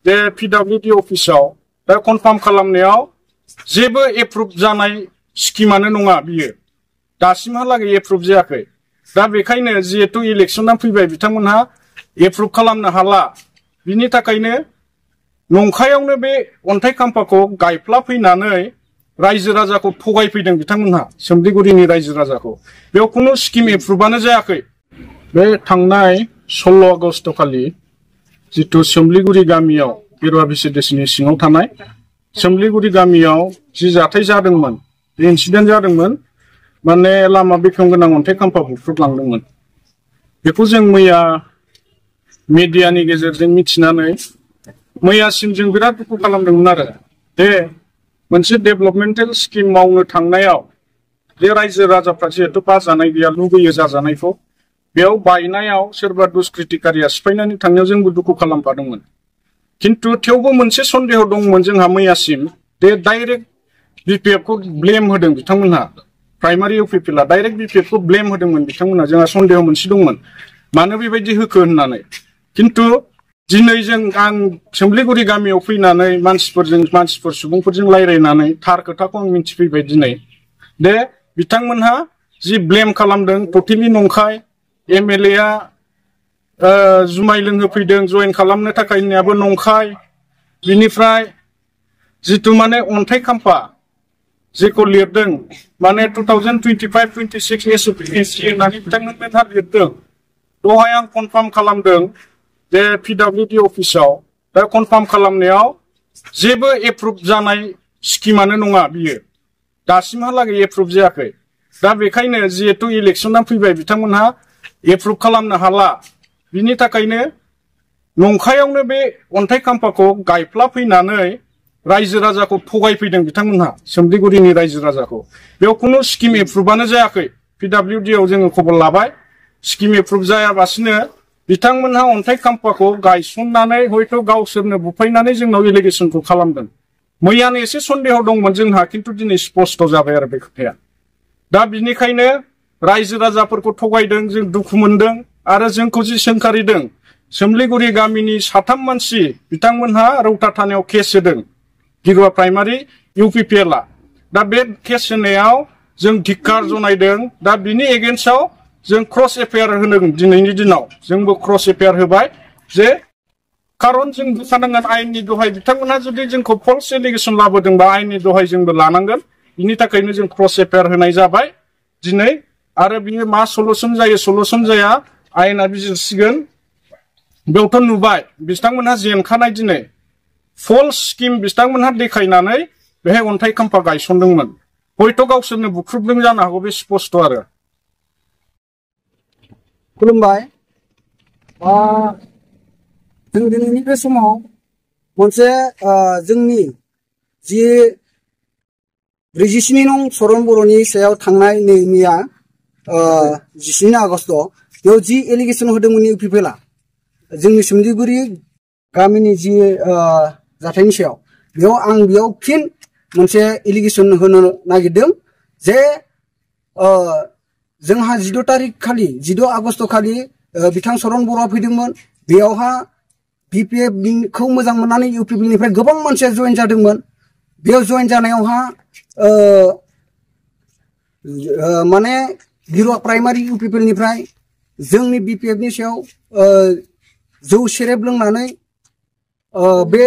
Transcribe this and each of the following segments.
बे PWD अफिसाव दा कनफार्म खालामनायाव जेबो एप्रुभ जानाय स्किमानो नङा बियो दासिमहालागै एप्रुभ जायाखै दा बेखायनो जिहेतु इलेक्शना फैबाय बिथांमोनहा एप्रुभ खालामनो हाला बिनि थाखायनो नंखायावनो बे अन्थाइ खाम्फाखौ गायफ्ला फैनानै रायजो राजाखौ थगायफैदों बिथांमोनहा सोमलिगुरिनि रायजो राजाखौ बेयाव खुनु स्किम एप्रुभआनो जायाखै बे थांनाय 16 आगस्ट खालि जितु सोमलिगुरि गामियाव गेरुवा भिसिडिसिनि सिङाव थानाय सोमलिगुरि गामियाव जि जाथाय जादोंमोन बे इन्सिडेन्ट जादोंमोन माने लामा बेखेव गोनां अन्थाइ खाम्फा बुख्रुबलांदोंमोन बेखौ जों मैया मिडियानि गेजेरजों मिथिनानै मैयासिम जों बिराद दुखु खालामदोंमोन आरो दे मोनसे डेभेलपमेन्टेल स्किम मावनो थांनायाव जे रायजो राजाफ्रा जिहेतु बाजानाय गैया लुबैयो जाजानायखौ बेयाव बायनायाव सोरबा दुष्कृतिकारिया सिफायनानै थांनायाव जोंबो दुखु खालामफादोंमोन किन्तु थेवबो मोनसे सन्देह दंमोन जोंहा मैयासिम दे डाइरेक्ट BPF को ब्लेम होदों बिथांमोनहा प्राइमारि UPPL आ डाइरेक्ट BPF को ब्लेम होदोंमोन बिथांमोनहा जोंहा सन्देह मोनसे दंमोन मानो बेबायदि होखो होननानै किन्तु दिनै जों आं सोमलिगुरि गामियाव फैनानै मानसिफोर सुबुंफोरजों रायज्लायनानै थार खोथाखौ आं मिथिफैबाय दिनै दे बिथांमोनहा जि ब्लेम खालामदों टटेलि नंखाय MLA आ जुमाय लोंहोफैदों जइन खालामनो थाखाय होननायाबो नंखाय बिनिफ्राय जितु माने अन्थाइ खाम्फा जेखौ लिरदों माने 2025-26 SOPC होननानै बिथांमोनहा लिरदों दहाय आं कनफार्म खालामदों जे PWD अफिसाव दा कनफार्म खालामनायाव जेबो एप्रुभ जानाय स्किमानो नङा बियो दासिमहालागै एप्रुभ जायाखै दा बेखायनो जिहेतु इलेक्शना फैबाय बिथांमोनहा एप्रुभ खालामनो हाला बिनि थाखायनो नंखायावनो बे अन्थाइ खाम्फाखौ गायफ्ला फैनानै रायजो राजाखौ थगायफैदों बिथांमोनहा सोमलिगुरिनि रायजो राजाखौ बेयाव खुनु स्किम एप्रुभआनो जायाखै PWD आव जोङो खबर लाबाय स्किम एप्रुभ जायाबासिनो बिथांमोनहा अन्थाइ खाम्फाखौ गायसननानै हयथ' गावसोरनो बुफायनानै जोंनाव एलिगेसनखौ खालामदों मैयानो एसे सन्देह दंमोन जोंहा किन्तु दिनै स्पष्ट जाबाय आरो बे खोथाया दा बिनिखायनो रायजो राजाफोरखौ थगायदों जों दुखु मोनदों आरो जोंखौ जि सोंखारिदों सोमलिगुरि गामिनि 3 मानसि बिथांमोनहा रौता थानायाव केस होदों गिरुवा प्राइमारि UPPL आ दा बे केस होनायाव जों धिक्कार जनायदों दा बिनि एगेन्स्टआव जों क्रस एफआईआर होनो दिनैनि दिनाव जोंबो क्रस एफआईआर होबाय जे खारन जों बुंखानांगोन आयेननि दहाय बिथांमोनहा जुदि जोंखौ फल्स एलिगेसन लाबोदोंबा आयेननि दहाय जोंबो लानांगोन बिनि थाखायनो जों क्रस एफआईआर होनाय जाबाय दिनै आरो बियो मा सलुसन जाया आयेना बिजिरसिगोन बेयावथ' नुबाय बिथांमोनहा जेनखानाय दिनै फल्स स्किम बिथांमोनहा देखायनानै बेहाय अन्थाइ खाम्फा गायसनदोंमोन हयथ' गावसोरनो बुख्रुबदों जानो हागौ बे स्पष्ट आरो खुलुमबाय जों दिनैनि बे समाव मोनसे जोंनि जि 47 नं चरण बर'नि सायाव थांनाय मैया 17 आगस्ट बेयाव जि एलिगेसन होदोंमोन UPPL आ जोंनि सोमलिगुरि गामिनि जि जाथायनि सायाव बेयाव फिन मोनसे एलिगेसन होनो नागिरदों जे जोंहा 14 आगस्ट खालि बिथां चरण बर'आ फैदोंमोन बेयावहा BPF खौ मोजां मोननानै UPPL निफ्राय गोबां मानसिया जइन जादोंमोन बेयाव जइन जानायावहा माने गिरुवा प्राइमारि UPPL निफ्राय जोंनि BPF नि सायाव जौ सेरेब लोंनानै बे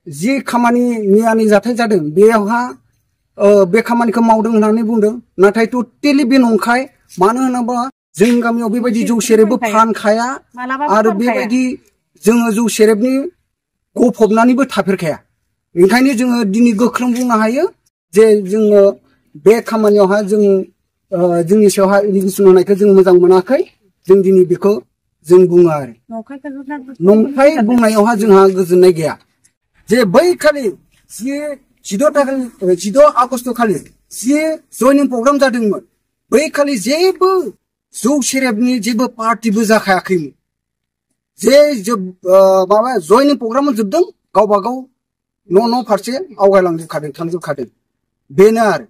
जि खामानि मैयानि जाथाय जादों बेयावहा बे खामानिखौ मावदों होननानै बुंदों नाथाय टटेलि बे नंखाय मानो होनोबा जोंनि गामियाव बेबायदि जौ सेरेबबो फानखाया आरो बेबायदि जोङो जौ सेरेबनि गफबनानैबो थाफेरखाया ओंखायनो जोङो दिनै गोख्रों बुंनो हायो जे जोङो बे खामानियावहा जों जोंनि सायावहा एलिगेसन होनायखौ जों मोजां मोनाखै जों दिनै बेखौ जों बुङो आरो नंखाय बुंनायावहा जोंहा गोजोननाय गैया जे बै खालि जि 16 आगस्ट खालि जि जयनिं प्रग्राम जादोंमोन बै खालि जेबो जौ सेरेबनि जेबो पार्टिबो जाखायाखैमोन जे माबा जयनिं प्रग्राम जोबदों गावबा गाव न' फारसे आवगायलांजोबखादों थांजोबखादों बेनो आरो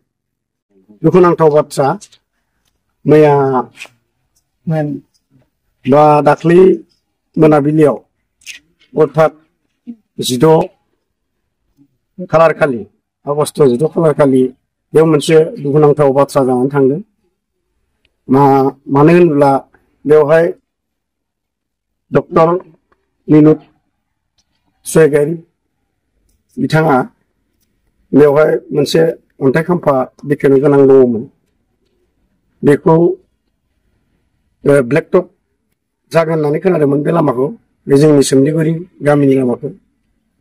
दुखुनांथाव बाथ्रा मैया बा दाख्लै मोनाबिलियाव अर्थात 16 खालार खालि आगष्ट 16 खालार खालि बेयाव मोनसे दुखुनांथाव बाथ्रा जानानै थांदों। मानो होनब्ला बेवहाय डक्टर निलुत स्वयगारि बिथाङा बेवहाय मोनसे अन्थाइ खाम्फा बेखेवनो गोनां दङमोन। बेखौ ब्लेकटप जागोन होननानै खोनादोंमोन बे लामाखौ, बे जोंनि सोमलिगुरि गामिनि लामाखौ।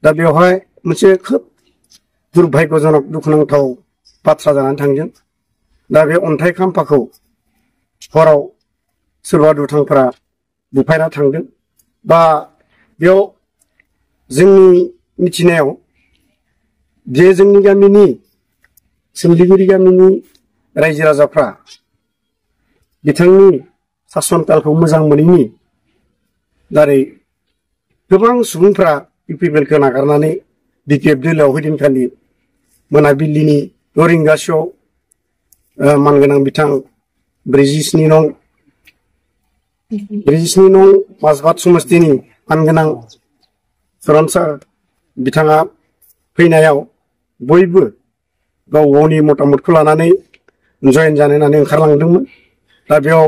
दा बेवहाय मोनसे खोब दुर्भाग्यजनक दुखुनांथाव बाथ्रा जानानै थांदों। दा बे अन्थाइ खाम्फाखौ हराव सोरबा दुथांफोरा बुफायना थांदों। बा बेयाव जोंनि मिथिनायाव जे जोंनि गामिनि सोमलिगुरि गामिनि रायजो राजाफ्रा बिथांनि सासनकालखौ मोजां मोनैनि दारै गोबां सुबुंफ्रा इउपिपिएलखौ नागारनानै बिपिएफ दोलोआव हैदिनखालि मोनाबिलिनि 6 रिंगासोआव मानगोनां बिथां 47 नं माजबाद समस्तिनि मानगोनां चरन सार बिथाङा फैनायाव बयबो गाव गावनि मतामतखौ लानानै जयेन जानो होननानै ओंखारलांदोंमोन। दा बेयाव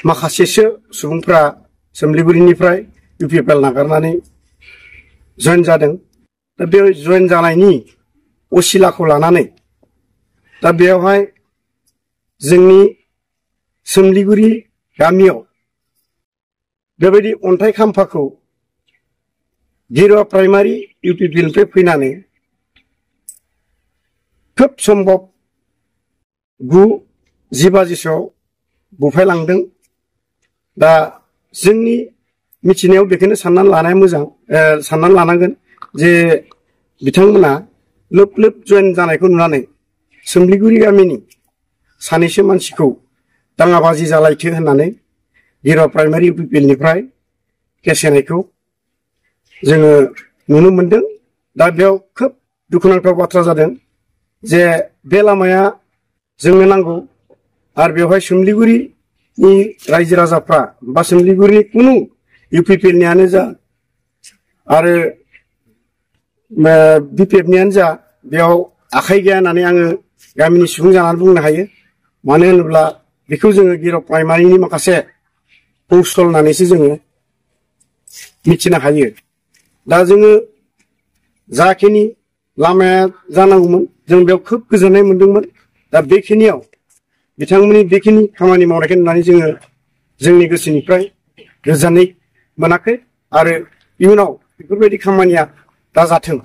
माखासेसो सुबुंफ्रा सोमलिगुरिनिफ्राय इउपिपिएल नागारनानै जयेन जादों। दा बे जयेन जानायनि असिलाखौ लानानै दा बेयावहाय जोंनि सोमलिगुरि गामियाव बेबायदि अन्थाइ खाम्फाखौ गिरुवा प्राइमारि इउपिपिएलनिफ्राय फैनानै खोब सम्भब 9-10 बाजिसोआव बुफायलांदों। दा जोंनि मिथिनायाव बेखौनो साननानै लानाया मोजां, साननानै लानांगोन जे बिथांमोना लोब लोब जयेन जानायखौ नुनानै सोमलिगुरि गामिनि सानैसो मानसिखौ दाङाबाजि जालायथो होननानै गिरुवा प्राइमारि इउपिपिएलनिफ्राय केस होनायखौ जोङो नुनो मोनदों। दा बेयाव खोब दुखुनांथाव बाथ्रा जादों जे बे लामाया जोंनो नांगौ आरो बेवहाय सोमलिगुरिनि रायजो राजाफ्रा बा सोमलिगुरिनि कुनु इउपिपिएलनियानो जा आरो बिपिएफनियानो जा बेयाव आखाइ गैया होननानै आङो गामिनि सुबुं जानानै बुंनो हायो। मानो होनोब्ला बेखौ जोङो गिरुवा प्राइमारिनि माखासे कौशल होननानैसो जोङो मिथिनो हायो। दा जोङो जाखिनि लामाया जानांगौमोन जों बेयाव खोब गोजोननाय मोनदोंमोन। दा बेखिनियाव बिथांमोननि बेखिनि खामानि मावनायखौ नुनानै जोङो जोंनि गोसोनिफ्राय गोजोननाय मोनाखै आरो इयुनाव बेफोरबायदि खामानिया दाजाथों